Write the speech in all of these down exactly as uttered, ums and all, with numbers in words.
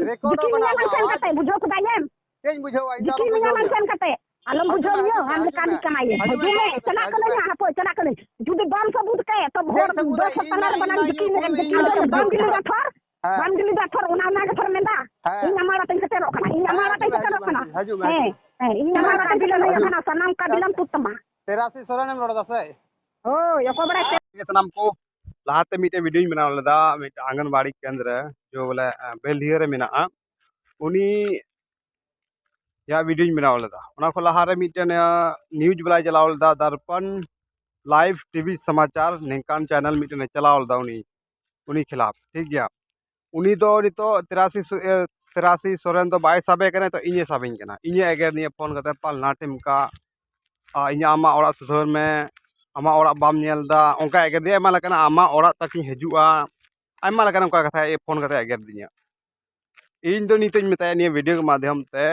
ᱨᱮᱠᱚᱨᱰᱚᱜ ᱡᱤᱠᱤ ᱠᱟᱱᱟ ᱢᱮᱭᱟ ᱟᱵᱚ ᱥᱮᱱ ᱟᱣᱟᱡᱽ᱾ ᱠᱟᱛᱮ, ᱵᱩᱡᱷᱟᱹᱣ ᱠᱮᱫᱟᱭᱮᱢ? ᱪᱮᱫ ᱤᱧ ᱵᱩᱡᱷᱟᱹᱣᱟ? ᱤᱧ ᱫᱚ ᱡᱤᱠᱤ ᱟᱞᱚᱢ ᱢᱮᱭᱟ ᱵᱩᱡᱷᱟᱹᱣ ᱥᱮᱱ ᱠᱟᱛᱮ, ᱟᱞᱚᱢ ᱟᱸᱡᱚᱢ ᱵᱩᱡᱷᱟᱹᱣ ᱢᱮ, ᱤᱧᱟᱹ, ᱟᱸᱡᱚᱢ ᱟᱢ ᱢᱮ, ᱞᱮᱠᱟ ᱟᱸᱡᱚᱢ ᱢᱮ, ᱢᱤᱫ ᱠᱟᱹᱢᱤ ᱟᱸᱡᱚᱢ ᱢᱮ, ᱠᱟᱱᱟ ᱤᱧ᱾ ᱦᱤᱡᱩᱜ ᱢᱮ, ᱦᱟᱯᱳᱭ, ᱪᱟᱞᱟᱜ ᱠᱟᱹᱱᱟᱹᱧ, ᱦᱟᱯᱳᱭ, ᱪᱟᱞᱟᱜ ᱠᱟᱹᱱᱟᱹᱧ᱾ ᱡᱩᱫᱤ ᱵᱟᱢ ᱥᱟᱹᱵᱩᱛ ᱠᱮ, ᱛᱚ ᱵᱷᱳᱨ ᱫᱚᱥ ᱦᱟᱯᱛᱟ ᱞᱟᱦᱟ ᱨᱮ ᱵᱟᱱᱟᱨ ᱡᱤᱠᱤ ᱢᱮ, ᱡᱤᱠᱤ ᱢᱮ, ᱵᱟᱢ ᱜᱤᱞᱤ ᱫᱟ ᱛᱷᱚᱨ, ᱦᱮᱸ᱾ ᱵᱟᱢ ᱜᱤᱞᱤ ᱫᱟ ᱛᱷᱚᱨ, ᱚᱱᱟ, ᱚᱱᱟ ᱜᱮ ᱛᱷᱚᱨ ᱢᱮᱱᱫᱟ᱾ ᱦᱮᱸ᱾ ᱤᱧ ᱟᱢᱟᱜ ᱚᱲᱟᱜ ᱛᱮᱧ ᱥᱮᱴᱮᱨᱚᱜ ᱠᱟᱱᱟ, ᱤᱧ ᱟᱢᱟᱜ ᱦᱮᱸ, ᱚᱲᱟᱜ ᱛᱮᱧ ᱦᱤᱡᱩᱜ ᱢᱮ, ᱥᱮᱴᱮᱨᱚᱜ ᱦᱤᱡᱩᱜ ᱢᱮ, ᱠᱟᱱᱟ᱾ ᱦᱤᱡᱩᱜ ᱢᱮ, ᱦᱮᱸ, ᱦᱤᱡᱩᱜ ᱢᱮ᱾ ᱦᱮᱸ, ᱤᱧ ᱟᱢᱟᱜ ᱚᱲᱟᱜ ᱛᱮᱧ ᱥᱮᱴᱮᱨᱚᱜ ᱠᱟᱱᱟ, ᱥᱟᱱᱟᱢ ᱠᱟᱵᱤᱞᱟᱢ ᱛᱩᱫ ᱛᱟᱢᱟ᱾ ᱛᱮᱨᱟᱥᱤ ᱥᱚᱨᱮᱱᱮᱢ ᱨᱚᱲ ᱮᱫᱟ ᱥᱮ? ᱦᱳᱭ, ᱚᱠᱚᱭ ᱵᱟᱲᱟᱭ ᱛᱮ? ᱥᱟᱱᱟᱢ ᱠᱚ, ᱞᱟᱦᱟᱛᱮ ᱢᱤᱫᱴᱮᱱ ᱵᱷᱤᱰᱤᱭᱳᱧ ᱵᱮᱱᱟᱣ ᱞᱮᱫᱟ, ᱢᱤᱫᱴᱮᱱ ᱟᱝᱜᱟᱱᱵᱟᱲᱤ ᱠᱮᱱᱫᱨᱚ, ᱡᱮ ᱵᱚᱞᱮ, ᱮ, ᱵᱮᱞᱰᱤᱦᱟᱹ ᱨᱮ ᱢᱮᱱᱟᱜᱼᱟ᱾ ᱩᱱᱤ ᱭᱟᱜ ᱵᱷᱤᱰᱤᱭᱳᱧ ᱵᱮᱱᱟᱣ ᱞᱮᱫᱟ᱾ ᱚᱱᱟ ᱠᱷᱚᱱ ᱞᱟᱦᱟᱨᱮ ᱢᱤᱫᱴᱮᱱ, ᱟᱸ, ᱱᱤᱭᱩᱡᱽ ᱵᱟᱞᱟᱭ ᱪᱟᱞᱟᱣ ᱞᱮᱫᱟ, ᱫᱟᱨᱯᱚᱱ ᱞᱟᱭᱤᱵᱷ ᱴᱤᱵᱷᱤ ᱥᱚᱢᱟᱪᱟᱨ ᱱᱤᱝᱠᱟᱱ ᱪᱮᱱᱮᱞ ᱢᱤᱫᱴᱮᱱᱮ ᱪᱟᱞᱟᱣ ᱞᱮᱫᱟ ᱩᱱᱤ, ᱩᱱᱤ ᱠᱷᱤᱞᱟᱯ, ᱴᱷᱤᱠ ᱜᱮᱭᱟ᱾ ᱩᱱᱤ ᱫᱚ ᱱᱤᱛᱚᱜ ᱛᱤᱨᱟᱥᱤ ᱥᱚ-, ᱮ, ᱛᱤᱨᱟᱥᱤ ᱥᱚᱨᱮᱱ ᱫᱚ ᱵᱟᱭ ᱥᱟᱵᱮ ᱠᱟᱱᱟ, ᱛᱚ ᱤᱧᱮ ᱥᱟᱵᱤᱧ ᱠᱟᱱᱟ, ᱤᱧᱮ ᱮᱜᱮᱨᱤᱧᱟ ᱯᱷᱳᱱ ᱠᱟᱛᱮ, "ᱯᱟᱞᱱᱟ ᱴᱤᱢᱠᱟ, ᱟ, ᱤᱧᱟᱹᱜ ᱟᱢᱟᱜ ᱚᱲᱟᱜ ᱥᱩᱫᱷᱟᱹᱨ ᱢᱮ, ᱟᱢᱟᱜ ᱚᱲᱟᱜ ᱵᱟᱢ ᱧᱮᱞ ᱮᱫᱟ", ᱚᱱᱠᱟ ᱮᱜᱮᱨᱤᱧᱟ, ᱟᱭᱢᱟ ᱞᱮᱠᱟᱱᱟᱜ, "ᱟᱢᱟᱜ ᱚᱲᱟᱜ ᱛᱟᱠᱤᱧ ᱦᱤᱡᱩᱜᱼᱟ", ᱟᱭᱢᱟ ᱞᱮᱠᱟᱱ ᱚᱱᱠᱟ ᱠᱟᱛᱷᱟ ᱯᱷᱳᱱ ᱠᱟᱛᱮ ᱮᱜᱮᱨᱤᱧᱟ᱾ ᱤᱧ ᱫᱚ ᱱᱤᱛᱚᱜ ᱤᱧ ᱢᱮᱛᱟᱭᱟ ᱱᱤᱭᱟᱹ ᱵᱷᱤᱰᱤᱭᱳ ᱢᱟᱫᱽᱫᱷᱚᱢ ᱛᱮ,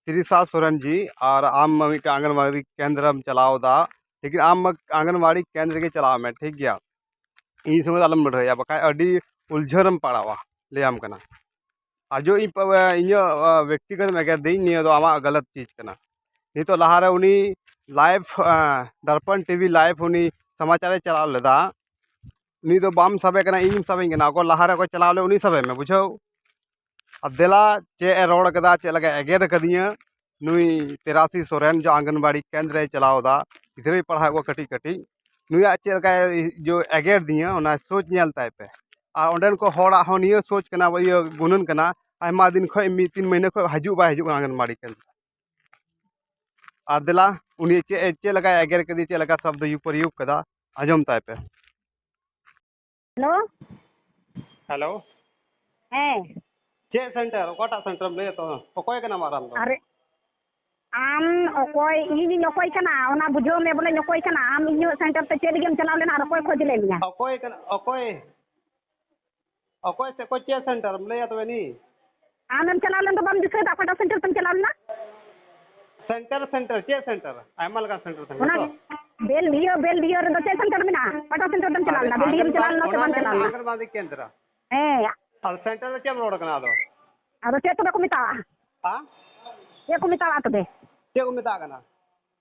ᱛᱤᱨᱤᱥᱟ ᱥᱚᱨᱮᱱ ᱡᱤ, ᱟᱨ ᱟᱢ ᱢᱟ ᱢᱤᱫᱴᱟᱝ ᱟᱝᱜᱟᱱᱣᱟᱲᱤ ᱠᱮᱱᱫᱨᱚᱢ ᱪᱟᱞᱟᱣ ᱮᱫᱟ, ᱞᱮᱠᱤᱱ ᱟᱢ ᱢᱟ ᱟᱝᱜᱟᱱᱣᱟᱲᱤ ᱠᱮᱱᱫᱨᱚ ᱜᱮ ᱪᱟᱞᱟᱣ ᱢᱮ, ᱴᱷᱤᱠ ᱜᱮᱭᱟ? ᱤᱧ ᱥᱚᱸᱜᱮ ᱫᱚ ᱟᱞᱚᱢ ᱞᱟᱹᱲᱦᱟᱹᱭᱟ, ᱵᱟᱠᱷᱟᱡ ᱟᱹᱰᱤ ᱩᱞᱡᱷᱟᱹᱱ ᱨᱮᱢ ᱯᱟᱲᱟᱣᱟ, ᱞᱟᱹᱭᱟᱢ ᱠᱟᱱᱟ᱾ ᱟᱨ ᱡᱚ ᱤᱧ ᱯᱟ-, ᱤᱧᱟᱹᱜ, ᱟ, ᱵᱮᱠᱛᱤᱜᱚᱛ ᱮᱜᱮᱨ ᱫᱤᱧ, ᱱᱤᱭᱟᱹ ᱫᱚ ᱟᱢᱟᱜ ᱜᱟᱞᱟᱛ ᱪᱤᱡᱽ ᱠᱟᱱᱟ᱾ ᱱᱤᱛᱚᱜ ᱞᱟᱦᱟᱨᱮ ᱩᱱᱤ ᱞᱟᱭᱤᱵᱷ, ᱟ, ᱫᱟᱨᱯᱚᱱ ᱴᱤᱵᱷᱤ ᱞᱟᱭᱤᱵᱷ ᱩᱱᱤ ᱥᱚᱢᱟᱪᱟᱨᱮ ᱪᱟᱞᱟᱣ ᱞᱮᱫᱟ, ᱩᱱᱤ ᱫᱚ ᱵᱟᱢ ᱥᱟᱵᱮ ᱠᱟᱱᱟ, ᱤᱧᱮᱢ ᱥᱟᱵᱮᱧ ᱠᱟᱱᱟ᱾ ᱚᱠᱚᱭ ᱞᱟᱦᱟᱨᱮ ᱚᱠᱚᱭ ᱪᱟᱞᱟᱣ ᱞᱮᱱ, ᱩᱱᱤ ᱥᱟᱵᱮ ᱢᱮ, ᱵᱩᱡᱷᱟᱹᱣ? ᱟᱨ ᱫᱮᱞᱟ, ᱪᱮᱫ ᱮ ᱨᱚᱲ ᱠᱟᱫᱟ, ᱪᱮᱫ ᱞᱮᱠᱟᱭ ᱮᱜᱮᱨ ᱠᱟᱫᱤᱧᱟ, ᱱᱩᱭ ᱛᱮᱨᱟᱥᱤ ᱥᱚᱨᱮᱱ ᱡᱚ ᱟᱝᱜᱟᱱᱵᱟᱲᱤ ᱠᱮᱱᱫᱨᱚᱭ ᱪᱟᱞᱟᱣ ᱮᱫᱟ, ᱜᱤᱫᱽᱨᱟᱹᱭ ᱯᱟᱲᱦᱟᱣᱮᱫ ᱠᱚᱣᱟ ᱠᱟᱹᱴᱤᱡ ᱠᱟᱹᱴᱤᱡ, ᱱᱩᱭᱟᱜ ᱪᱮᱫ ᱞᱮᱠᱟᱭ ᱡᱚ ᱮᱜᱮᱨ ᱫᱤᱧᱟ, ᱚᱱᱟ ᱥᱳᱪ ᱧᱮᱞ ᱛᱟᱭ ᱯᱮ᱾ ᱟᱨ ᱚᱸᱰᱮᱱ ᱠᱚ ᱦᱚᱲᱟᱜ ᱦᱚᱸ ᱱᱤᱭᱟᱹ ᱥᱳᱪ ᱠᱟᱱᱟ, ᱤᱭᱟᱹ ᱜᱩᱱᱟᱹᱱ ᱠᱟᱱᱟ, ᱟᱭᱢᱟ ᱫᱤᱱ ᱠᱷᱚᱡ, ᱢᱤᱫ ᱛᱤᱱ ᱢᱟᱹᱦᱱᱟᱹ ᱠᱷᱚᱡ ᱦᱤᱡᱩᱜ ᱵᱟᱭ ᱦᱤᱡᱩᱜ ᱠᱟᱱᱟ ᱟᱝᱜᱟᱱᱵᱟᱲᱤ ᱠᱮᱱᱫᱨᱚ᱾ ᱟᱨ ᱫᱮᱞᱟ, ᱩᱱᱤ ᱪᱮᱫ ᱮ, ᱪᱮᱫ ᱞᱮᱠᱟᱭ ᱮᱜᱮᱨ ᱠᱮᱫᱮ, ᱪᱮᱫ ᱞᱮᱠᱟ ᱥᱚᱵᱫᱚᱭ ᱯᱨᱚᱭᱳᱜᱽ ᱠᱮᱫᱟ, ᱟᱸᱡᱚᱢ ᱛᱟᱭ ᱯᱮ᱾ ᱦᱮᱞᱳ᱾ ᱦᱮᱞᱳ᱾ ᱦᱮᱸ᱾ ᱪᱮᱫ ᱥᱮᱱᱴᱟᱨ? ᱚᱠᱟᱴᱟᱜ ᱥᱮᱱᱴᱟᱨᱮᱢ ᱞᱟᱹᱭᱮᱫ ᱛᱟᱦᱮᱸ? ᱚᱠᱚᱭ ᱠᱟᱱᱟᱢ ᱟᱨ ᱟᱢ ᱫᱚ? ᱟᱨᱮ, ᱟᱢ ᱚᱠᱚᱭ? ᱤᱧᱤᱧ ᱚᱠᱚᱭ ᱠᱟᱱᱟ, ᱚᱱᱟ ᱵᱩᱡᱷᱟᱹᱣ ᱢᱮ ᱵᱚᱞᱮᱧ ᱚᱠᱚᱭ ᱠᱟᱱᱟ᱾ ᱟᱢ ᱤᱧᱟᱹᱜ ᱥᱮᱱᱴᱟᱨ ᱛᱮ ᱪᱮᱫ ᱞᱟᱹᱜᱤᱫ ᱮᱢ ᱪᱟᱞᱟᱣ ᱞᱮᱱᱟ ᱟᱨ ᱚᱠᱚᱭ ᱠᱷᱚᱡᱽ ᱞᱮᱫ ᱢᱮᱭᱟ? ᱚᱠᱚᱭ ᱠᱟᱱᱟ? ᱚᱠᱚᱭ? ᱚᱠᱚᱭ ᱥᱮ ᱚᱠᱚᱭ ᱪᱮᱫ ᱥᱮᱱᱴᱟᱨ ᱮᱢ ᱞᱟᱹᱭᱟ ᱛᱚᱵᱮ ᱱᱤ? ᱟᱢᱮᱢ ᱪᱟᱞᱟᱣ ᱞᱮᱱ ᱫᱚ ᱵᱟᱢ ᱫᱤᱥᱟᱹᱭᱮᱫᱟ ᱚᱠᱟᱴᱟᱜ ᱥᱮᱱᱴᱟᱨ ᱛᱮᱢ ᱪᱟᱞᱟᱣ ᱞᱮᱱᱟ? ᱥᱮᱱᱴᱟᱨ, ᱥᱮᱱᱴᱟᱨ, ᱪᱮᱫ ᱥᱮᱱᱴᱟᱨ? ᱟᱭᱢᱟ ᱞᱮᱠᱟᱱ ᱥᱮᱱᱴᱟᱨ ᱛᱟᱦᱮᱱᱟ ᱚᱱᱟ ᱛᱚ᱾ ᱵᱮᱞᱰᱤᱦᱟᱹ, ᱵᱮᱞᱰᱤᱦᱟᱹ ᱨᱮᱫᱚ ᱪᱮᱫ ᱥᱮᱱᱴᱟᱨ ᱢᱮᱱᱟᱜᱼᱟ? ᱚᱠᱟᱴᱟᱜ ᱥᱮᱱᱴᱟᱨ ᱛᱮᱢ ᱪᱟᱞᱟᱣ ᱞᱮᱱᱟ? ᱵᱮᱞᱰᱤᱦᱟᱹ ᱨᱮᱢ ᱪᱟᱞᱟᱣ ᱞᱮᱱᱟ ᱥᱮ ᱚᱱᱟ ᱵᱟᱢ ᱢᱮᱱ ᱪᱟᱞᱟᱣ ᱞᱮᱱᱟ? ᱟᱝᱜᱟᱱᱵᱟᱲᱤ ᱠᱮᱱᱫᱨᱚ᱾ ᱦᱮᱸ, ᱟᱫᱚ ᱥᱮᱱᱴᱟᱨ ᱨᱮ ᱪᱮᱫ ᱮᱢ ᱨᱚᱲ ᱠᱟᱱᱟ ᱟᱫᱚ? ᱟᱫᱚ ᱪᱮᱫ ᱛᱚᱵᱮ ᱠᱚ ᱢᱮᱛᱟᱜᱼᱟ? ᱦᱮᱸ? ᱪᱮᱫ ᱠᱚ ᱢᱮᱛᱟᱜᱼᱟ ᱛᱚᱵᱮ? ᱪᱮᱫ ᱠᱚ ᱢᱮᱛᱟᱜ ᱠᱟᱱᱟ?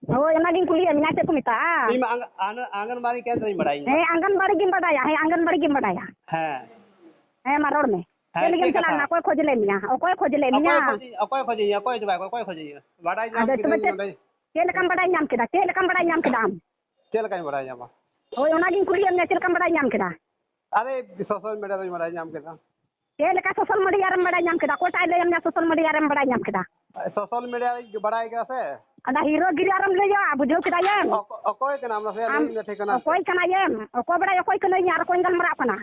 ᱦᱳᱭ, ᱚᱱᱟᱜᱤᱧ ᱠᱩᱞᱤᱭᱮᱫ ᱢᱮᱭᱟ, ᱪᱮᱫ ᱠᱚ ᱢᱮᱛᱟᱜᱼᱟ? ᱤᱧ ᱢᱟ ᱟᱝ-, ᱟᱝ-, ᱟᱝᱜᱟᱱᱵᱟᱲᱤ ᱠᱮᱱᱫᱨᱚᱧ ᱵᱟᱲᱟᱭᱟ ᱤᱧ ᱢᱟ᱾ ᱦᱮᱸ, ᱟᱝᱜᱟᱱᱵᱟᱲᱤ ᱜᱮᱢ ᱵᱟᱰᱟᱭᱟ᱾ ᱦᱮᱸ, ᱟᱝᱜᱟᱱᱵᱟᱲᱤ ᱜᱮᱢ ᱵᱟᱰᱟᱭᱟ᱾ ᱦᱮᱸ᱾ ᱦᱮᱸ, ᱢᱟ ᱨᱚᱲ ᱢᱮ᱾ ᱦᱮᱸ, ᱪᱮᱫ ᱞᱟᱹᱜᱤᱫ ᱮᱢ ᱪᱮᱫ ᱪᱟᱞᱟᱣ ᱠᱟᱛᱷᱟ? ᱞᱮᱱᱟ? ᱚᱠᱚᱭ ᱠᱷᱚᱡᱽ ᱞᱮᱫ ᱢᱮᱭᱟ? ᱚᱠᱚᱭ ᱠᱷᱚᱡᱽ ᱞᱮᱫ ᱢᱮᱭᱟ? ᱚᱠᱚᱭ ᱠᱷᱚᱡᱤᱧᱟ? ᱚᱠᱚᱭ ᱠᱷᱚᱡᱤᱧᱟ? ᱚᱠᱚᱭ ᱫᱚ ᱵᱟᱭ, ᱚᱠᱚᱭ ᱠᱷᱚᱡᱤᱧᱟ? ᱵᱟᱰᱟᱭ ᱧᱟᱢ ᱟᱫᱚ ᱛᱚᱵᱮ ᱠᱤᱫᱟᱹᱧ ᱪᱮᱫ, ᱱᱚᱰᱮ᱾ ᱪᱮᱫ ᱞᱮᱠᱟᱢ ᱵᱟᱰᱟᱭ ᱧᱟᱢ ᱠᱮᱫᱟ? ᱪᱮᱫ ᱞᱮᱠᱟᱢ ᱵᱟᱰᱟᱭ ᱧᱟᱢ ᱠᱮᱫᱟ ᱟᱢ? ᱪᱮᱫ ᱞᱮᱠᱟᱧ ᱵᱟᱰᱟᱭ ᱧᱟᱢᱟ? ᱦᱳᱭ, ᱚᱱᱟᱜᱤᱧ ᱠᱩᱞᱤᱭᱮᱫ ᱢᱮᱭᱟ, ᱪᱮᱫ ᱞᱮᱠᱟᱢ ᱵᱟᱰᱟᱭ ᱧᱟᱢ ᱠᱮᱫᱟ? ᱟᱨᱮ, ᱥᱳᱥᱟᱞ ᱢᱤᱰᱤᱭᱟ ᱨᱮᱧ ᱵᱟᱰᱟᱭ ᱧᱟᱢ ᱠᱮᱫᱟ᱾ ᱪᱮᱫ ᱞᱮᱠᱟ ᱥᱳᱥᱟᱞ ᱢᱤᱰᱤᱭᱟ ᱨᱮᱢ ᱵᱟᱰᱟᱭ ᱧᱟᱢ ᱠᱮᱫᱟ? ᱚᱠᱚᱭᱴᱟᱜ ᱮ ᱞᱟᱹᱭᱟᱢ ᱢᱮᱭᱟ ᱥᱳᱥᱟᱞ ᱢᱤᱰᱤᱭᱟ ᱨᱮᱢ ᱵᱟᱰᱟᱭ ᱧᱟᱢ ᱠᱮᱫᱟ? ᱥᱳᱥᱟᱞ ᱢᱤᱰᱤᱭᱟ ᱨᱮᱧ ᱵᱟᱰᱟᱭ ᱠᱮᱫᱟ ᱥᱮ᱾ ᱟᱫᱚ ᱦᱤᱨᱳ ᱜᱤᱨᱤ ᱟᱨᱮᱢ ᱞᱟᱹᱭᱟ, ᱵᱩᱡᱷᱟᱹᱣ ᱠᱮᱫᱟᱭᱮᱢ? ᱚᱠᱚ-, ᱚᱠᱚᱭ ᱠᱟᱱᱟᱢ? ᱱᱟᱥᱮᱭᱟᱜ ᱟᱢ, ᱞᱟᱹᱭᱟᱹᱧ ᱢᱮ ᱴᱷᱤᱠᱟᱹᱱᱟ ᱥᱮ᱾ ᱚᱠᱚᱭ ᱠᱟᱱᱟᱭᱮᱢ? ᱚᱠᱚᱭ ᱵᱟᱰᱟᱭ ᱚᱠᱚᱭ ᱠᱟᱹᱱᱟᱹᱧ ᱟᱨ ᱚᱠᱚᱭ ᱜᱟᱞᱢᱟᱨᱟᱜ ᱠᱟᱱᱟ?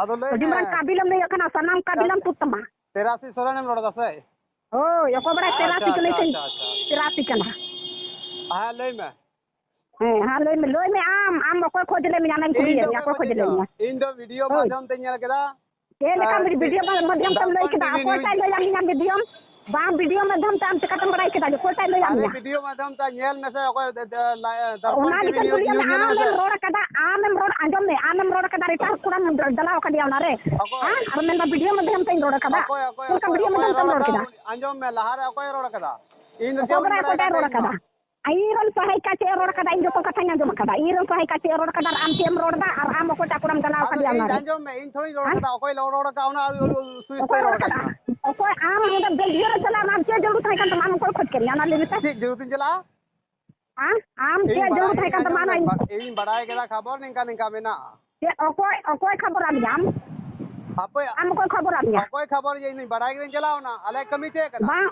ᱟᱫᱚ ᱞᱟᱹᱭ ᱟᱹᱰᱤ ᱢᱮ᱾ ᱢᱟᱨᱟᱝ ᱠᱟᱵᱤᱞᱮᱢ ᱞᱟᱹᱭᱚᱜ ᱠᱟᱱᱟ, ᱥᱟᱱᱟᱢ ᱠᱟᱵᱤᱞᱮᱢ ᱛᱩᱫ ᱛᱟᱢᱟ᱾ ᱛᱮᱨᱟᱥᱤ ᱥᱚᱨᱮᱱᱮᱢ ᱨᱚᱲ ᱮᱫᱟ ᱥᱮ? ᱦᱳᱭ, ᱚᱠᱚᱭ ᱵᱟᱰᱟᱭ ᱟᱪᱪᱷᱟ, ᱛᱮᱨᱟᱥᱤ ᱟᱪᱪᱷᱟ, ᱠᱟᱹᱱᱟᱹᱧ ᱥᱮ ᱟᱪᱪᱷᱟ, ᱟᱪᱪᱷᱟ, ᱟᱪᱪᱷᱟ᱾ ᱛᱮᱨᱟᱥᱤ ᱠᱟᱱᱟ? ᱦᱮᱸ, ᱞᱟᱹᱭ ᱢᱮ᱾ ᱦᱮᱸ, ᱦᱮᱸ, ᱞᱟᱹᱭ ᱢᱮ, ᱞᱟᱹᱭ ᱢᱮ, ᱟᱢ, ᱟᱢ ᱚᱠᱚᱭ ᱠᱷᱚᱡᱽ ᱞᱮ ᱢᱮᱭᱟ, ᱚᱱᱟᱧ ᱤᱧ ᱠᱩᱞᱤᱭᱮᱫ ᱫᱚ ᱢᱮᱭᱟ, ᱚᱠᱚᱭ ᱚᱠᱚᱭ ᱠᱷᱚᱡᱽ ᱠᱷᱚᱡᱽ ᱞᱮ ᱞᱮ ᱢᱮᱭᱟ? ᱢᱮᱭᱟ? ᱤᱧ ᱫᱚ ᱵᱷᱤᱰᱤᱭᱳ ᱦᱳᱭ᱾ ᱢᱟᱫᱽᱫᱷᱚᱢ ᱛᱮᱧ ᱧᱮᱞ ᱠᱮᱫᱟ᱾ ᱪᱮᱫ ᱞᱮᱠᱟ ᱟᱨ, ᱵᱷᱤᱰᱤᱭᱳ ᱢᱟᱫᱽᱫᱷᱚᱢ ᱛᱮᱢ ᱞᱟᱹᱭ ᱫᱚᱨᱯᱚᱱ ᱠᱮᱫᱟ? ᱴᱤᱵᱷᱤ ᱚᱠᱚᱭ ᱱᱤᱭᱩᱡᱽ ᱴᱟᱜ ᱞᱟᱹᱭᱟᱢ ᱢᱮᱭᱟ ᱵᱷᱤᱰᱤᱭᱳ? ᱵᱟᱝ, ᱵᱷᱤᱰᱤᱭᱳ ᱢᱟᱫᱽᱫᱷᱚᱢ ᱛᱮ ᱟᱢ ᱪᱮᱠᱟᱛᱮᱢ ᱵᱟᱲᱟᱭ ᱠᱮᱫᱟ ᱡᱮ ᱚᱠᱚᱭ ᱴᱟᱜ ᱞᱟᱹᱭᱟᱢ ᱟᱨᱮ ᱢᱮᱭᱟ? ᱵᱷᱤᱰᱤᱭᱳ ᱢᱟᱫᱽᱫᱷᱚᱢ ᱛᱮ ᱧᱮᱞ ᱢᱮᱥᱮ, ᱚᱠᱚᱭ, ᱫᱚᱨᱯᱚᱱ ᱚᱱᱟ ᱴᱤᱵᱷᱤ ᱜᱮᱛᱚᱧ ᱱᱤᱭᱩᱡᱽ, ᱠᱩᱞᱤᱭᱮᱫ ᱱᱤᱭᱩᱡᱽ ᱢᱮᱭᱟ, ᱧᱮᱞ ᱢᱮᱥᱮ᱾ ᱟᱢᱮᱢ ᱨᱚᱲ ᱠᱟᱫᱟ, ᱟᱢᱮᱢ ᱨᱚᱲ ᱟᱠᱟᱫᱟ, ᱨᱮᱴᱟᱨ ᱠᱚᱲᱟᱢ ᱰᱟᱞᱟᱣ ᱟᱠᱟᱫᱮᱭᱟ ᱚᱱᱟᱨᱮ᱾ ᱚᱠᱚᱭ? ᱦᱮᱸ? ᱟᱨ ᱢᱮᱱᱫᱟ ᱵᱷᱤᱰᱤᱭᱳ ᱢᱟᱫᱽᱫᱷᱚᱢ ᱛᱮᱧ ᱨᱚᱲ ᱟᱠᱟᱫᱟ᱾ ᱚᱠᱚᱭ, ᱚᱠᱚᱭ, ᱪᱮᱫ ᱞᱮᱠᱟ ᱚᱠᱚᱭ, ᱵᱷᱤᱰᱤᱭᱳ ᱚᱠᱚᱭ ᱢᱟᱫᱽᱫᱷᱚᱢ ᱛᱮᱢ ᱨᱚᱲ ᱨᱚᱲ ᱟᱠᱟᱫᱟ? ᱠᱮᱫᱟ? ᱟᱸᱡᱚᱢ ᱢᱮ, ᱞᱟᱦᱟᱨᱮ ᱚᱠᱚᱭ ᱨᱚᱲ ᱟᱠᱟᱫᱟ? ᱤᱧ ᱫᱚ ᱪᱮᱫ ᱚᱠᱚᱭ ᱦᱚᱸ ᱵᱟᱲᱟᱭ, ᱵᱟᱹᱧ ᱵᱟᱲᱟᱭ ᱚᱠᱚᱭ ᱠᱟᱱ ᱵᱟᱭ ᱛᱟᱦᱮᱸ ᱨᱚᱲ ᱤᱧ ᱢᱟ᱾ ᱟᱠᱟᱫᱟ? ᱤᱧ ᱨᱮᱱ ᱥᱚᱦᱟᱭᱤᱠᱟ ᱪᱮᱫ ᱮ ᱨᱚᱲ ᱠᱟᱫᱟ, ᱤᱧ ᱡᱚᱛᱚ ᱠᱟᱛᱷᱟᱧ ᱟᱸᱡᱚᱢ ᱟᱠᱟᱫᱟ᱾ ᱤᱧ ᱨᱮᱱ ᱥᱚᱦᱟᱭᱤᱠᱟ ᱪᱮᱫ ᱮ ᱨᱚᱲ ᱠᱟᱫᱟ ᱟᱨ ᱟᱢ ᱪᱮᱫ ᱮᱢ ᱨᱚᱲ ᱫᱟ ᱟᱨ ᱟᱢ ᱚᱠᱚᱭᱴᱟᱜ ᱠᱚᱲᱟᱢ ᱰᱟᱞᱟᱣ ᱟᱫᱚ ᱠᱟᱫᱮᱭᱟ ᱤᱧ ᱚᱱᱟᱨᱮ? ᱟᱸᱡᱚᱢ ᱢᱮ, ᱤᱧ ᱛᱷᱚᱲᱤᱧ ᱨᱚᱲ ᱦᱮᱸ? ᱠᱟᱫᱟ, ᱚᱠᱚᱭ ᱞᱚ-, ᱨᱚᱲ ᱠᱟᱫᱟ ᱚᱱᱟ ᱩ-, ᱩ-, ᱩ-, ᱥᱩᱭᱤᱥ ᱚᱠᱚᱭ ᱛᱮᱭ ᱨᱚᱲ ᱨᱚᱲ ᱠᱟᱫᱟ? ᱠᱟᱫᱤᱧᱟ᱾ ᱚᱠᱚᱭ ᱟᱢ ᱚᱸᱰᱮ ᱵᱮᱞᱡᱤᱭᱟᱢ ᱨᱮ ᱪᱟᱞᱟᱜ ᱟᱢ, ᱟᱢ ᱪᱮᱫ ᱡᱟᱹᱨᱩᱲ ᱛᱟᱦᱮᱸ ᱠᱟᱱ ᱛᱟᱢᱟ? ᱟᱢ ᱚᱠᱚᱭ ᱠᱷᱚᱡᱽ ᱠᱮᱫ ᱢᱮᱭᱟ ᱚᱱᱟ ᱞᱟᱹᱭ ᱢᱮᱥᱮ? ᱪᱮᱫ ᱡᱟᱹᱨᱩᱲ ᱛᱤᱧ ᱪᱟᱞᱟᱜᱼᱟ? ᱦᱮᱸ? ᱟᱢ ᱤᱧ ᱪᱮᱫ ᱡᱟᱹᱨᱩᱲ ᱵᱟᱰᱟᱭ ᱛᱟᱦᱮᱸ ᱠᱟᱱ ᱠᱮᱫᱟᱹᱧ, ᱛᱟᱢᱟ ᱚᱱᱟ ᱟᱸᱡᱚᱢ ᱢᱮ, ᱤᱧ ᱵᱟ-, ᱤᱧ ᱵᱟᱰᱟᱭ ᱠᱮᱫᱟ ᱠᱷᱚᱵᱚᱨ ᱱᱤᱝᱠᱟ ᱱᱤᱝᱠᱟ ᱢᱮᱱᱟᱜᱼᱟ᱾ ᱪᱮᱫ ᱚᱠᱚᱭ, ᱚᱠᱚᱭ ᱠᱷᱚᱵᱚᱨᱟᱫ ᱢᱮᱭᱟ ᱟᱢ? ᱦᱟᱯᱳᱭ, ᱟᱢ ᱚᱠᱚᱭ ᱠᱷᱚᱵᱚᱨᱟᱫ ᱢᱮᱭᱟ? ᱚᱠᱚᱭ ᱠᱷᱚᱵᱚᱨ ᱡᱮ ᱤᱧ ᱵᱟᱰᱟᱭ ᱠᱮᱫᱟᱹᱧ ᱪᱟᱞᱟᱣ ᱮᱱᱟ, ᱟᱞᱮ ᱠᱟᱹᱢᱤ ᱪᱮᱫ ᱠᱟᱱᱟ? ᱵᱟᱝ,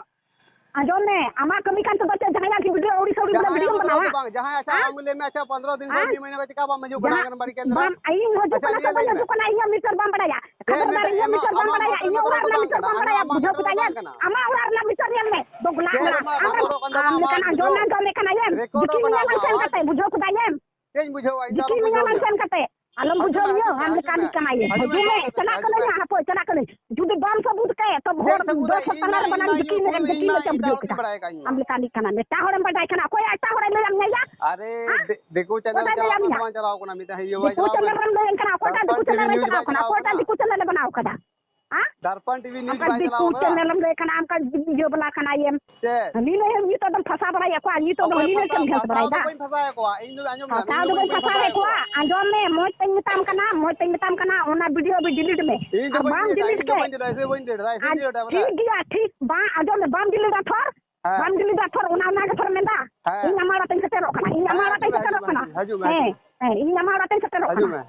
ᱟᱸᱡᱚᱢ ᱢᱮ, ᱟᱢᱟᱜ ᱠᱟᱹᱢᱤ ᱠᱟᱱ ᱛᱟᱢᱟ ᱪᱮᱫ? ᱡᱟᱦᱟᱸᱭᱟᱜ ᱜᱮ ᱵᱷᱤᱰᱤᱭᱳ ᱟᱹᱣᱲᱤ ᱥᱟᱹᱣᱲᱤ ᱵᱚᱞᱮ ᱡᱟᱦᱟᱸᱭᱟᱜ ᱵᱷᱤᱰᱤᱭᱳᱢ ᱵᱚᱞᱮ ᱵᱮᱱᱟᱣᱟ? ᱫᱚ ᱵᱟᱝ, ᱡᱟᱦᱟᱸᱭ ᱟᱪᱪᱷᱟ, ᱦᱮᱸ? ᱟᱢ ᱞᱟᱹᱭ ᱢᱮ, ᱟᱪᱪᱷᱟ, ᱯᱚᱱᱫᱽᱨᱚ ᱫᱤᱱ ᱠᱷᱚᱱ ᱦᱮᱸ? ᱵᱷᱤᱰᱤᱭᱳ ᱢᱮᱱᱟᱜ ᱠᱟᱱᱟ, ᱪᱮᱠᱟ ᱵᱟᱢ ᱦᱤᱡᱩᱜ ᱠᱟᱱᱟ ᱡᱟᱦᱟᱸ, ᱟᱝᱜᱟᱱᱵᱟᱲᱤ ᱠᱮᱱᱫᱨᱚ? ᱵᱟᱝ, ᱤᱧ ᱦᱤᱡᱩᱜ ᱟᱪᱪᱷᱟ, ᱠᱟᱱᱟ ᱧᱮᱞ ᱛᱚ ᱢᱮ, ᱵᱟᱹᱧ ᱦᱤᱡᱩᱜ ᱠᱟᱱᱟ, ᱤᱧᱟᱹᱜ ᱢᱤᱴᱟᱨ ᱵᱟᱢ ᱵᱟᱲᱟᱭᱟ᱾ ᱧᱮᱞ ᱢᱮ, ᱠᱷᱟᱵᱟᱨᱫᱟᱨ, ᱤᱧᱟᱹᱜ ᱟᱢᱟᱜ ᱢᱤᱴᱟᱨ ᱠᱟᱹᱢᱤ ᱵᱟᱢ ᱫᱚ ᱵᱟᱲᱟᱭᱟ, ᱵᱟᱝ ᱤᱧᱟᱹᱜ ᱠᱟᱱᱟ, ᱚᱲᱟᱜ ᱨᱮᱱᱟᱜ ᱟᱢᱟᱜ, ᱢᱤᱴᱟᱨ ᱟᱢᱟᱜ ᱵᱟᱢ ᱠᱟᱹᱢᱤ ᱵᱟᱲᱟᱭᱟ, ᱫᱚ ᱵᱟᱝ ᱵᱩᱡᱷᱟᱹᱣ ᱠᱟᱱᱟ, ᱠᱮᱫᱟᱭᱮᱢ? ᱟᱢᱟᱜ ᱚᱲᱟᱜ ᱨᱮᱱᱟᱜ ᱢᱤᱴᱟᱨ ᱧᱮᱞ ᱢᱮ, ᱫᱚ ᱪᱮᱫ ᱜᱞᱟᱥ ᱟᱢᱟᱜ ᱢᱮᱱᱟᱜᱼᱟ, ᱠᱚᱫᱚ ᱠᱟᱱ ᱟᱢ ᱛᱟᱢᱟ, ᱞᱮᱠᱟᱱ ᱟᱢᱟᱜ ᱟᱸᱡᱚᱢ ᱢᱮ, ᱠᱚᱫᱚ ᱟᱸᱡᱚᱢ ᱢᱮ, ᱠᱟᱱᱟ, ᱫᱤᱠᱤ ᱟᱢᱟᱜ ᱢᱮᱱᱟᱢ ᱚᱲᱟᱜ ᱥᱮᱱ ᱫᱚ ᱠᱟᱛᱮ ᱵᱟᱝ ᱵᱩᱡᱷᱟᱹᱣ ᱠᱮᱫᱟᱭᱮᱢ? ᱪᱮᱫ ᱤᱧ ᱵᱩᱡᱷᱟᱹᱣᱟ? ᱤᱧ ᱫᱤᱠᱤ ᱫᱚ ᱵᱟᱹᱧ ᱢᱮᱱᱟᱢ ᱵᱩᱡᱷᱟᱣ ᱥᱮᱱ ᱠᱟᱛᱮ᱾ ᱟᱞᱚᱢ ᱦᱤᱡᱩᱜ ᱵᱩᱡᱷᱟᱹᱣ ᱢᱮ, ᱤᱧ ᱦᱤᱡᱩᱜ ᱢᱮ, ᱟᱢ ᱦᱤᱡᱩᱜ ᱞᱮᱠᱟᱱ ᱢᱮ, ᱠᱟᱱᱟᱭᱮᱢ᱾ ᱦᱤᱡᱩᱜ ᱢᱮ, ᱦᱤᱡᱩᱜ ᱢᱮ, ᱦᱤᱡᱩᱜ ᱢᱮ᱾ ᱪᱟᱞᱟᱜ ᱠᱟᱹᱱᱟᱹᱧ ᱦᱟᱸᱜ, ᱦᱟᱯᱳᱭ, ᱪᱟᱞᱟᱜ ᱠᱟᱹᱱᱟᱹᱧ᱾ ᱡᱩᱫᱤ ᱵᱟᱢ ᱥᱟᱹᱵᱩᱛ ᱠᱟᱭᱟ, ᱛᱚ ᱪᱮᱫ ᱦᱚᱲ ᱥᱟᱹᱵᱩᱛ ᱫᱚᱥ ᱟᱭ? ᱦᱚᱲ ᱤᱧ ᱢᱟ, ᱛᱟᱞᱟ ᱨᱮ ᱤᱧ ᱵᱟᱱᱟᱢ ᱢᱟ, ᱤᱧ ᱫᱤᱠᱤ ᱢᱟ ᱢᱮ, ᱤᱧ ᱢᱟ ᱫᱤᱠᱤ ᱤᱧ ᱢᱮ, ᱢᱟ ᱪᱮᱫ ᱮᱢ ᱤᱧ ᱵᱩᱡᱷᱟᱹᱣ ᱢᱟ ᱠᱮᱫᱟ? ᱵᱟᱲᱟᱭ ᱠᱟᱜ ᱤᱧ ᱢᱟ᱾ ᱟᱢ ᱞᱮᱠᱟᱱᱤᱡ ᱠᱟᱱᱟᱭᱮᱢ᱾ ᱮᱴᱟᱜ ᱦᱚᱲᱮᱢ ᱵᱟᱰᱟᱭ ᱠᱟᱱᱟ? ᱚᱠᱚᱭᱟᱜ ᱮᱴᱟᱜ ᱦᱚᱲᱮ ᱞᱟᱹᱭᱟᱫ ᱢᱮᱭᱟ ᱭᱟ? ᱟᱨᱮ, ᱦᱮᱸ? ᱫᱤ-, ᱫᱤᱠᱩ ᱪᱮᱱᱮᱞ ᱚᱠᱚᱭᱴᱟᱜ ᱪᱟᱞᱟᱣ ᱞᱟᱹᱭᱟᱫ ᱠᱟᱱᱟ ᱢᱮᱭᱟ? ᱥᱮ ᱵᱟᱝ ᱪᱟᱞᱟᱣ ᱠᱟᱱᱟ? ᱢᱤᱫᱴᱟᱝ ᱤᱭᱟᱹ ᱵᱟᱭ ᱫᱤᱠᱩ ᱪᱟᱞᱟᱣ ᱪᱮᱱᱮᱞ ᱠᱟᱱᱟ? ᱨᱮᱢ ᱞᱟᱹᱭᱟᱹᱧ ᱠᱟᱱᱟ, ᱚᱠᱚᱭᱴᱟᱜ ᱫᱤᱠᱩ ᱫᱚᱨᱯᱚᱱ ᱪᱮᱱᱮᱞ ᱨᱮ ᱴᱤᱵᱷᱤ ᱵᱮᱱᱟᱣ ᱱᱤᱭᱩᱡᱽ ᱠᱟᱫᱟ? ᱵᱟᱭ ᱪᱟᱞᱟᱣ ᱚᱠᱚᱭᱴᱟᱜ ᱠᱟᱱᱟ? ᱫᱤᱠᱩ ᱪᱮᱱᱮᱞ ᱨᱮ ᱵᱮᱱᱟᱣ ᱠᱟᱫᱟ? ᱫᱟᱨᱯᱟᱱ ᱴᱤᱵᱷᱤ ᱱᱤᱭᱩᱡᱽ ᱟᱢ ᱠᱟ ᱵᱟᱭ ᱫᱤᱠᱩ ᱪᱟᱞᱟᱣ ᱠᱟᱫᱟ? ᱪᱮᱱᱮᱞ ᱮᱢ ᱞᱟᱹᱭ ᱠᱟᱱᱟ, ᱟᱢ ᱠᱟ ᱤᱭᱟᱹ ᱵᱟᱞᱟ ᱠᱟᱱᱟᱭᱮᱢ᱾ ᱪᱮᱫ? ᱦᱟᱹᱱᱤ ᱞᱟᱹᱭ ᱦᱮᱢ, ᱱᱤᱛᱚᱜ ᱫᱚᱢ ᱯᱷᱟᱥᱟ ᱵᱟᱲᱟᱭᱮᱫ ᱠᱚᱣᱟ, ᱱᱤᱛᱚᱜ ᱫᱚ ᱚᱠᱚᱭ ᱦᱟᱹᱱᱤ ᱞᱟᱹᱭ ᱯᱷᱟᱥᱟ-, ᱪᱮᱢ ᱜᱷᱮᱥ ᱯᱷᱟᱥᱟᱣ ᱫᱚ ᱵᱟᱲᱟᱭᱮᱫᱟ᱾ ᱵᱟᱹᱧ ᱯᱷᱟᱥᱟᱣᱮᱫ ᱠᱚᱣᱟ, ᱤᱧ ᱫᱚ ᱟᱸᱡᱚᱢ ᱢᱮ, ᱯᱷᱟᱥᱟᱣ ᱱᱩᱭ ᱫᱚ ᱫᱚ ᱵᱟᱹᱧ ᱵᱟᱹᱧ ᱯᱷᱟᱥᱟᱣᱮᱫ ᱯᱷᱟᱥᱟᱣᱮᱫ ᱠᱚᱣᱟ᱾ ᱠᱚᱣᱟ᱾ ᱟᱸᱡᱚᱢ ᱢᱮ, ᱢᱚᱡᱽ ᱛᱮᱧ ᱢᱮᱛᱟᱢ ᱠᱟᱱᱟ, ᱢᱚᱡᱽ ᱛᱮᱧ ᱢᱮᱛᱟᱢ ᱠᱟᱱᱟ, ᱚᱱᱟ ᱵᱷᱤᱰᱤᱭᱳ ᱵᱷᱤᱰᱤᱞᱤᱴ ᱢᱮ᱾ ᱤᱧ ᱫᱚ ᱟᱨ ᱵᱟᱹᱧ ᱵᱟᱢ ᱰᱤᱞᱤᱴᱟ, ᱰᱤᱞᱤᱴ ᱤᱧ ᱫᱚ ᱠᱮ, ᱵᱟᱹᱧ ᱰᱤᱞᱤᱴᱟ, ᱤᱧ ᱫᱚ ᱵᱟᱹᱧ ᱰᱤᱞᱤᱴᱟ, ᱤᱧ ᱟᱨ ᱫᱚ ᱵᱟᱹᱧ ᱰᱤᱞᱤᱴᱟ ᱴᱷᱤᱠ ᱵᱟᱲᱟᱭᱟ᱾ ᱜᱮᱭᱟ, ᱴᱷᱤᱠ, ᱵᱟᱝ ᱟᱸᱡᱚᱢ ᱢᱮ, ᱵᱟᱢ ᱰᱤᱞᱤᱴᱟ ᱛᱷᱚᱨ, ᱦᱮᱸ᱾ ᱵᱟᱢ ᱰᱤᱞᱤᱴᱟ ᱛᱷᱚᱨ, ᱚᱱᱟ, ᱚᱱᱟ ᱜᱮ ᱛᱷᱚᱨ ᱢᱮᱱᱫᱟ᱾ ᱦᱮᱸ᱾ ᱤᱧ ᱟᱢᱟᱜ ᱚᱲᱟᱜ ᱛᱮᱧ ᱥᱮᱴᱮᱨᱚᱜ ᱠᱟᱱᱟ, ᱤᱧ ᱟᱢᱟᱜ ᱦᱮᱸ, ᱚᱲᱟᱜ ᱛᱮᱧ ᱦᱤᱡᱩᱜ ᱢᱮ, ᱥᱮᱴᱮᱨᱚᱜ ᱦᱤᱡᱩᱜ ᱠᱟᱱᱟ᱾ ᱢᱮ, ᱦᱤᱡᱩᱜ ᱢᱮ, ᱦᱮᱸ, ᱦᱤᱡᱩᱜ ᱢᱮ᱾ ᱦᱮᱸ, ᱤᱧ ᱟᱢᱟᱜ ᱚᱲᱟᱜ ᱛᱮᱧ ᱥᱮᱴᱮᱨᱚᱜ ᱦᱤᱡᱩᱜ ᱠᱟᱱᱟ᱾ ᱢᱮ᱾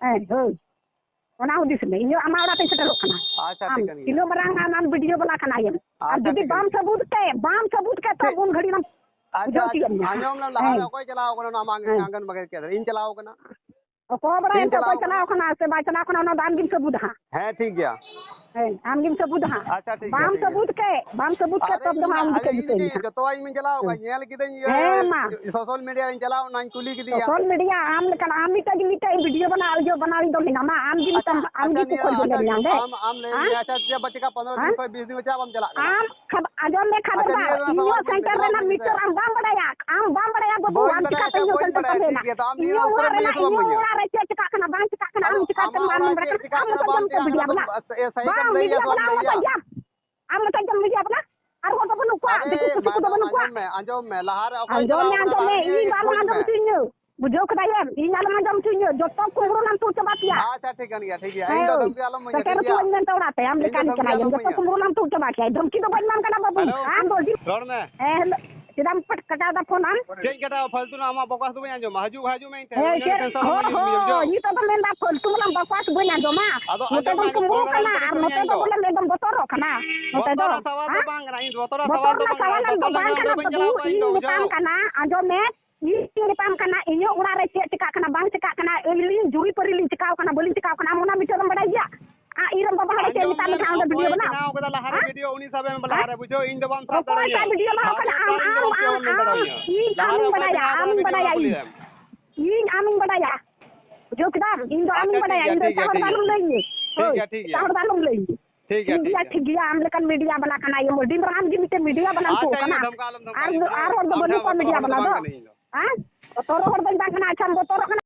ᱦᱮᱸ, ᱦᱳᱭ᱾ ᱚᱱᱟ ᱦᱩᱫᱤᱥ ᱢᱮ, ᱤᱧ ᱟᱢᱟᱜ ᱚᱲᱟᱜ ᱛᱮᱧ ᱥᱮᱴᱮᱨᱚᱜ ᱠᱟᱱᱟ᱾ ᱟᱪᱪᱷᱟ, ᱟᱢ ᱴᱷᱤᱠᱟᱹᱱ ᱜᱮᱭᱟ᱾ ᱛᱤᱱᱟᱹᱜ ᱢᱟᱨᱟᱝ ᱟᱢ, ᱟᱢ ᱵᱷᱤᱰᱤᱭᱳ ᱵᱟᱞᱟ ᱠᱟᱱᱟᱭᱮᱢ, ᱟᱨ ᱟᱪᱪᱷᱟ, ᱡᱩᱫᱤ ᱴᱷᱤᱠᱟᱹᱱ ᱵᱟᱢ ᱜᱮᱭᱟ᱾ ᱥᱟᱹᱵᱩᱛ ᱛᱮ, ᱵᱟᱢ ᱥᱟᱹᱵᱩᱛ ᱠᱮ, ᱛᱚ ᱴᱷᱤᱠ᱾ ᱩᱱ ᱜᱷᱟᱹᱲᱤᱡ ᱮᱢ ᱟᱪᱪᱷᱟ, ᱵᱩᱡᱷᱟᱹᱣ ᱟᱪᱪᱷᱟ, ᱠᱮᱫ ᱜᱮᱭᱟ᱾ ᱟᱸᱡᱚᱢ ᱞᱮᱢ ᱞᱟᱦᱟ ᱨᱮ ᱦᱮᱸ᱾ ᱚᱠᱚᱭ ᱪᱟᱞᱟᱣ ᱠᱟᱱᱟ ᱱᱚᱣᱟ ᱢᱟᱝ-, ᱦᱮᱸ᱾ ᱟᱸᱜᱟᱱᱵᱟᱲᱤ ᱠᱮᱱᱫᱨᱚ? ᱤᱧ ᱪᱟᱞᱟᱣ ᱠᱟᱱᱟ᱾ ᱚᱠᱚᱭ ᱵᱟᱲᱟᱭ ᱤᱧ ᱮᱱᱛᱮ ᱪᱟᱞᱟᱣ ᱚᱠᱚᱭ ᱠᱟᱱᱟ᱾ ᱪᱟᱞᱟᱣ ᱠᱟᱱᱟ ᱥᱮ ᱵᱟᱭ ᱪᱟᱞᱟᱣ ᱠᱟᱱᱟ, ᱚᱱᱟ ᱫᱚ ᱟᱢ ᱜᱮᱢ ᱥᱟᱹᱵᱩᱫᱟ ᱦᱟᱸᱜ᱾ ᱦᱮᱸ, ᱴᱷᱤᱠ ᱜᱮᱭᱟ᱾ ᱦᱮᱸ, ᱟᱢ ᱜᱮᱢ ᱥᱟᱹᱵᱩᱫᱟ ᱦᱟᱸᱜ᱾ ᱟᱪᱪᱷᱟ, ᱴᱷᱤᱠ ᱜᱮᱭᱟ, ᱵᱟᱢ ᱴᱷᱤᱠ ᱜᱮᱭᱟ᱾ ᱥᱟᱹᱵᱩᱫ ᱠᱮ, ᱵᱟᱢ ᱥᱟᱹᱵᱩᱫ ᱠᱮ, ᱟᱨᱮ ᱛᱚᱵ ᱫᱚ ᱤᱧ, ᱦᱟᱸᱜ ᱟᱢ ᱟᱨᱮ ᱜᱮᱠᱚ ᱤᱧ ᱵᱩᱡᱷᱟᱹᱣ ᱜᱮ ᱢᱮᱭᱟ ᱦᱟᱸᱜ᱾ ᱡᱚᱛᱚᱣᱟᱜ ᱤᱧ ᱪᱟᱞᱟᱣ ᱦᱮᱸ᱾ ᱟᱠᱟᱫ, ᱧᱮᱞ ᱠᱤᱫᱟᱹᱧ, ᱤᱭᱟᱹ, ᱦᱮᱸ, ᱢᱟ᱾ ᱥᱳᱥᱟᱞ ᱢᱤᱰᱤᱭᱟ ᱨᱤᱧ ᱪᱟᱞᱟᱣ ᱮᱱᱟᱧ, ᱠᱩᱞᱤ ᱠᱤᱫᱤᱧᱟ᱾ ᱥᱳᱥᱟᱞ ᱢᱤᱰᱤᱭᱟ, ᱟᱢ ᱞᱮᱠᱟᱱ, ᱟᱢ ᱢᱤᱫᱴᱮᱡ ᱜᱮ ᱢᱤᱫᱴᱮᱡ ᱵᱷᱤᱰᱤᱭᱳ ᱵᱟᱱᱟᱣ, ᱤᱭᱟᱹ ᱵᱟᱱᱟᱣᱤᱧ ᱫᱚ ᱢᱮᱱᱟᱢᱟ, ᱟᱢ ᱜᱮ ᱟᱪᱪᱷᱟ, ᱢᱮᱛᱟᱢ, ᱟᱢ ᱟᱪᱪᱷᱟ, ᱜᱮ ᱠᱚ ᱱᱤᱭᱟᱹ, ᱠᱷᱚᱡ ᱟᱪᱪᱷᱟ, ᱞᱮᱱᱟ ᱴᱷᱤᱠ, ᱚᱸᱰᱮ᱾ ᱟᱢ, ᱟᱢ ᱞᱟᱹᱭ ᱦᱮᱸ? ᱢᱮ, ᱟᱪᱪᱷᱟ, ᱪᱮᱫ ᱵᱟᱪᱤᱠᱟ ᱯᱚᱱᱨᱚ ᱫᱤᱱ ᱦᱮᱸ? ᱠᱷᱚᱡ ᱵᱤᱥ ᱫᱤᱱ ᱠᱷᱚᱡ ᱪᱮᱫᱟᱜ ᱵᱟᱢ ᱪᱟᱞᱟᱜ ᱠᱟᱱᱟ? ᱟᱢ ᱠᱷᱟᱵ-, ᱟᱸᱡᱚᱢ ᱢᱮ, ᱠᱷᱟᱵᱟᱨ ᱟᱪᱪᱷᱟ, ᱫᱟ, ᱱᱤᱭᱟᱹ ᱫᱚ ᱤᱧ ᱥᱟᱢᱟᱝ ᱦᱚᱸ ᱵᱚᱱ ᱥᱮᱱᱴᱟᱨ ᱨᱮᱱᱟᱜ ᱢᱤᱫᱴᱮᱡ ᱟᱢ ᱵᱟᱢ ᱵᱟᱲᱟᱭᱟ, ᱟᱢ ᱵᱟᱢ ᱵᱟᱲᱟᱭᱟ ᱵᱟᱹᱵᱩ, ᱵᱟᱹᱧ ᱟᱢ ᱵᱟᱲᱟᱭᱟ, ᱪᱤᱠᱟᱛᱮ ᱟᱪᱪᱷᱟ, ᱤᱧ ᱦᱚᱸ ᱵᱟᱹᱧ ᱥᱮᱱᱴᱟᱨ ᱵᱟᱲᱟᱭᱟ, ᱛᱟᱦᱮᱱᱟ? ᱴᱷᱤᱠ ᱜᱮᱭᱟ, ᱛᱚ ᱟᱢ ᱤᱧ ᱱᱤᱭᱟᱹ ᱦᱚᱸ ᱩᱛᱛᱚᱨ ᱩᱱᱟᱹᱜ ᱮᱢ ᱨᱮᱱᱟᱜ ᱞᱟᱹᱭᱟ ᱥᱮ ᱤᱧ ᱵᱟᱹᱧ ᱦᱚᱸ ᱞᱟᱹᱭᱟ? ᱚᱲᱟᱜ ᱨᱮ ᱪᱮᱫ ᱪᱤᱠᱟᱜ ᱠᱟᱱᱟ ᱵᱟᱝ ᱪᱤᱠᱟᱜ ᱠᱟᱱᱟ ᱟᱢ ᱟᱫᱚ ᱪᱤᱠᱟᱹᱛᱮᱢ ᱟᱢᱟᱜ ᱵᱟᱢ ᱚᱲᱟᱜ ᱨᱮ ᱵᱟᱲᱟᱭ ᱪᱮᱫ ᱠᱟᱱᱟ? ᱪᱤᱠᱟᱜ ᱟᱢ ᱠᱟᱱᱟ ᱢᱚᱛᱚᱡ ᱵᱟᱝ ᱡᱚᱢ ᱪᱤᱠᱟᱹᱜ ᱢᱤᱰᱤᱭᱟ ᱠᱟᱱᱟ, ᱵᱟᱞᱟ ᱟᱢ ᱢᱚᱛᱚᱡ ᱡᱚᱢ ᱢᱤᱰᱤᱭᱟ ᱵᱟᱞᱟ᱾ ᱟᱢ ᱢᱚᱛᱚᱡ ᱡᱚᱢ ᱢᱤᱰᱤᱭᱟ ᱵᱟᱞᱟ᱾ ᱟᱨ ᱦᱚᱲ ᱫᱚ ᱵᱟᱹᱱᱩᱜ ᱠᱚᱣᱟ, ᱟᱨᱮ ᱫᱤᱠᱩ ᱯᱩᱥᱤ ᱠᱚᱫᱚ ᱢᱟᱱᱚ, ᱵᱟᱹᱱᱩᱜ ᱠᱚᱣᱟ᱾ ᱟᱸᱡᱚᱢ ᱢᱮ, ᱟᱸᱡᱚᱢ ᱢᱮ, ᱞᱟᱦᱟ ᱨᱮ ᱚᱠᱚᱭ ᱟᱸᱡᱚᱢ ᱢᱮ, ᱪᱟᱞᱟᱣ ᱠᱟᱱᱟ ᱟᱸᱡᱚᱢ ᱢᱮ, ᱵᱟᱝ ᱤᱧ ᱤᱭᱟᱹ ᱵᱟᱞᱟᱝ ᱠᱷᱚᱡ ᱟᱸᱡᱚᱢ ᱢᱮ᱾ ᱦᱚᱪᱚᱧ ᱢᱮ᱾ ᱵᱩᱡᱷᱟᱹᱣ ᱠᱮᱫᱟᱭᱮᱢ? ᱤᱧ ᱟᱞᱚᱢ ᱟᱸᱡᱚᱢ ᱦᱚᱪᱚᱧ ᱢᱮ, ᱡᱚᱛᱚ ᱠᱩᱢᱵᱽᱲᱩ ᱞᱟᱝ ᱛᱩᱫ ᱪᱟᱵᱟ ᱯᱮᱭᱟ᱾ ᱟᱪᱪᱷᱟ, ᱴᱷᱤᱠ ᱠᱟᱱ ᱜᱮᱭᱟ, ᱴᱷᱤᱠ ᱜᱮᱭᱟ᱾ ᱤᱧ ᱫᱚ ᱦᱮᱸ, ᱫᱷᱚᱢᱠᱤ ᱟᱞᱚᱢ ᱤᱢᱟᱹᱧᱟ, ᱥᱮᱴᱮᱨ ᱴᱷᱤᱠ ᱜᱮᱭᱟ? ᱦᱚᱪᱚᱣᱟᱹᱧ ᱢᱮᱱᱛᱮ ᱚᱲᱟᱜ ᱛᱮ, ᱟᱢ ᱤᱧ ᱫᱚ ᱞᱮᱠᱟᱱᱤᱡ ᱫᱷᱚᱢᱠᱤ ᱠᱟᱱᱟᱭᱮᱢ, ᱟᱞᱚᱢ ᱡᱚᱛᱚ ᱤᱢᱟᱹᱧᱟ᱾ ᱠᱩᱢᱵᱽᱲᱩ ᱞᱟᱝ ᱛᱩᱫ ᱪᱟᱵᱟ ᱠᱮᱭᱟ, ᱫᱷᱚᱢᱠᱤ ᱫᱚ ᱵᱟᱹᱧ ᱮᱢᱟᱢ ᱠᱟᱱᱟ ᱵᱟᱹᱵᱩ᱾ ᱦᱮᱞᱳ, ᱟᱢ ᱫᱚ ᱟᱹᱰᱤ ᱨᱚᱲ ᱢᱮ᱾ ᱦᱮᱸ, ᱦᱮᱞᱳ, ᱪᱮᱫᱟᱜ ᱮᱢ ᱠᱟᱴᱟᱣ ᱮᱫᱟ ᱯᱷᱳᱱ ᱟᱢ? ᱪᱮᱫ ᱠᱟᱴᱟᱣ? ᱯᱷᱟᱞᱛᱩ ᱨᱮᱱᱟᱜ ᱟᱢᱟᱜ ᱵᱚᱠᱟᱥ ᱫᱚ ᱵᱟᱹᱧ ᱟᱸᱡᱚᱢᱟ᱾ ᱦᱤᱡᱩᱜ, ᱦᱤᱡᱩᱜ ᱢᱮ ᱤᱧ ᱴᱷᱮᱱ, ᱦᱮᱸ, ᱤᱧ ᱴᱷᱮᱱ ᱪᱮᱫ? ᱴᱮᱱᱥᱚᱱ ᱟᱞᱚᱢ ᱦᱤᱡᱩᱜ, ᱦᱳᱭ, ᱦᱤᱡᱩᱜ ᱢᱮ᱾ ᱱᱤᱛᱚᱜ ᱫᱚ ᱢᱮᱱᱫᱟ ᱯᱷᱟᱞᱛᱩ ᱵᱟᱞᱟ ᱵᱚᱠᱟᱥ ᱵᱟᱹᱧ ᱟᱸᱡᱚᱢᱟ᱾ ᱟᱫᱚ ᱱᱚᱛᱮ ᱟᱸᱡᱚᱢ ᱫᱚᱢ ᱢᱮ, ᱟᱸᱡᱚᱢ ᱠᱩᱢᱵᱽᱲᱩ ᱢᱮ, ᱠᱟᱱᱟ ᱟᱨ ᱱᱚᱛᱮ ᱫᱚ ᱤᱧ ᱫᱚ᱾ ᱵᱚᱞᱮ ᱮᱠᱫᱚᱢ ᱵᱚᱛᱚᱨᱚᱜ ᱠᱟᱱᱟ᱾ ᱱᱚᱛᱮ ᱫᱚ, ᱵᱚᱛᱚᱨ ᱦᱟᱛᱟᱣᱟ ᱫᱚ ᱦᱮᱸ? ᱵᱟᱝ ᱠᱟᱱᱟ, ᱤᱧ ᱵᱚᱛᱚᱨ ᱦᱟᱛᱟᱣᱟ ᱵᱚᱛᱚᱨ ᱫᱚ ᱦᱟᱛᱟᱣᱟ ᱵᱟᱝ ᱫᱚ ᱠᱟᱱᱟ, ᱵᱟᱹᱧ ᱵᱚᱛᱚᱨ ᱟᱸᱡᱚᱢᱟ, ᱦᱟᱱᱛᱮ ᱵᱟᱹᱵᱩ, ᱵᱟᱹᱧ ᱤᱧ ᱪᱟᱞᱟᱜᱼᱟ, ᱤᱧ ᱫᱚ ᱢᱮᱛᱟᱢ ᱵᱩᱡᱷᱟᱹᱣ᱾ ᱠᱟᱱᱟ, ᱟᱸᱡᱚᱢ ᱢᱮ, ᱤᱧ ᱢᱮᱛᱟᱢ ᱠᱟᱱᱟ, ᱤᱧᱟᱹᱜ ᱚᱲᱟᱜ ᱨᱮ ᱪᱮᱫ ᱪᱤᱠᱟᱜ ᱠᱟᱱᱟ, ᱵᱟᱝ ᱪᱤᱠᱟᱜ ᱠᱟᱱᱟ, ᱟᱹᱞᱤᱧ ᱡᱩᱨᱤ ᱯᱟᱹᱨᱤ ᱞᱤᱧ ᱪᱤᱠᱟᱣ ᱠᱟᱱᱟ, ᱵᱟᱹᱞᱤᱧ ᱪᱤᱠᱟᱣ ᱠᱟᱱᱟ, ᱟᱢ ᱚᱱᱟ ᱵᱤᱪᱟᱹᱨ ᱮᱢ ᱵᱟᱲᱟᱭ ᱜᱮᱭᱟ? ᱟᱨ ᱤᱧ ᱨᱮᱱ ᱵᱟᱵᱟ ᱦᱚᱲᱮ ᱪᱮᱫ ᱟᱸᱡᱚᱢ ᱢᱮᱛᱟᱜ ᱢᱮ ᱢᱮ, ᱛᱟᱦᱮᱸᱫ ᱚᱸᱰᱮ ᱵᱷᱤᱰᱤᱭᱳ ᱚᱠᱚᱭ ᱵᱮᱱᱟᱣ? ᱵᱮᱱᱟᱣ ᱠᱟᱫᱟ ᱞᱟᱦᱟᱨᱮ ᱦᱮᱸ? ᱵᱷᱤᱰᱤᱭᱳ, ᱩᱱᱤ ᱥᱟᱵ ᱮᱢ ᱦᱮᱸ? ᱞᱟᱦᱟᱨᱮ, ᱵᱩᱡᱷᱟᱹᱣ, ᱤᱧ ᱫᱚ ᱵᱟᱢ ᱥᱟᱵ ᱚᱠᱚᱭᱴᱟᱜ ᱫᱟᱲᱮᱭᱟᱹᱧᱟ᱾ ᱵᱷᱤᱰᱤᱭᱳ ᱵᱮᱱᱟᱣ ᱞᱟᱦᱟᱨᱮ ᱠᱟᱱᱟ? ᱚᱠᱚᱭ ᱟᱢ, ᱵᱮᱱᱟᱣ ᱟᱢ, ᱦᱚᱪᱚ ᱟᱢ, ᱢᱮᱱ ᱤᱧ, ᱫᱟᱲᱮᱭᱟᱹᱧᱟ᱾ ᱟᱢᱤᱧ ᱞᱟᱦᱟᱨᱮ ᱚᱠᱚᱭ ᱵᱮᱱᱟᱣ ᱵᱟᱲᱟᱭᱟ, ᱦᱚᱪᱚ ᱟᱢᱤᱧ ᱢᱮᱱ ᱵᱟᱲᱟᱭᱟ᱾ ᱫᱟᱲᱮᱭᱟᱹᱧᱟ᱾ ᱤᱧ, ᱟᱢᱤᱧ ᱵᱟᱲᱟᱭᱟ᱾ ᱵᱩᱡᱷᱟᱹᱣ ᱠᱮᱫᱟᱢ? ᱤᱧ ᱫᱚ ᱟᱪᱪᱷᱟ, ᱟᱢᱤᱧ ᱴᱷᱤᱠ ᱵᱟᱲᱟᱭᱟ, ᱜᱮᱭᱟ, ᱤᱧ ᱫᱚ ᱴᱷᱤᱠ ᱮᱴᱟᱜ ᱜᱮᱭᱟ, ᱦᱚᱲ ᱫᱚ ᱴᱷᱤᱠ ᱟᱞᱚᱢ ᱜᱮᱭᱟ᱾ ᱞᱟᱹᱭᱟᱹᱧᱟᱹ᱾ ᱴᱷᱤᱠ ᱦᱳᱭ, ᱜᱮᱭᱟ, ᱴᱷᱤᱠ ᱮᱴᱟᱜ ᱜᱮᱭᱟ᱾ ᱦᱚᱲ ᱫᱚ ᱟᱞᱚᱢ ᱞᱟᱹᱭᱟᱹᱧᱟᱹ᱾ ᱴᱷᱤᱠ ᱜᱮᱭᱟ, ᱴᱷᱤᱠ ᱴᱷᱤᱠ ᱜᱮᱭᱟ, ᱜᱮᱭᱟ᱾ ᱴᱷᱤᱠ ᱜᱮᱭᱟ, ᱟᱢ ᱞᱮᱠᱟᱱ ᱢᱤᱰᱤᱭᱟ ᱵᱟᱞᱟ ᱠᱟᱱᱟᱭᱮᱢ, ᱟᱹᱰᱤ ᱢᱟᱨᱟᱝ ᱟᱢ ᱜᱮ ᱢᱤᱫᱴᱮᱱ ᱢᱤᱰᱤᱭᱟ ᱵᱟᱞᱟᱢ ᱟᱪᱪᱷᱟ, ᱛᱩᱫ ᱤᱧ ᱠᱟᱱᱟ᱾ ᱫᱷᱚᱢᱠᱟᱣ ᱟᱞᱚᱢ ᱟᱨ ᱫᱷᱚᱢᱠᱟᱣ ᱫᱚ, ᱤᱧᱟ᱾ ᱟᱨ ᱦᱚᱲ ᱫᱚ ᱟᱢ ᱵᱟᱹᱱᱩᱜ ᱴᱷᱮᱱ ᱠᱚᱣᱟ ᱵᱚᱛᱚᱨ ᱢᱤᱰᱤᱭᱟ ᱦᱚᱲ ᱫᱚ ᱵᱟᱞᱟ ᱵᱟᱝ ᱫᱚ᱾ ᱠᱟᱹᱱᱟᱹᱧ ᱤᱧ ᱫᱚ᱾ ᱦᱮᱸ? ᱵᱚᱛᱚᱨ ᱦᱚᱲ ᱫᱚᱧ ᱵᱟᱝ ᱠᱟᱱᱟ, ᱟᱪᱪᱷᱟᱢ ᱵᱚᱛᱚᱨᱚᱜ ᱠᱟᱱᱟ᱾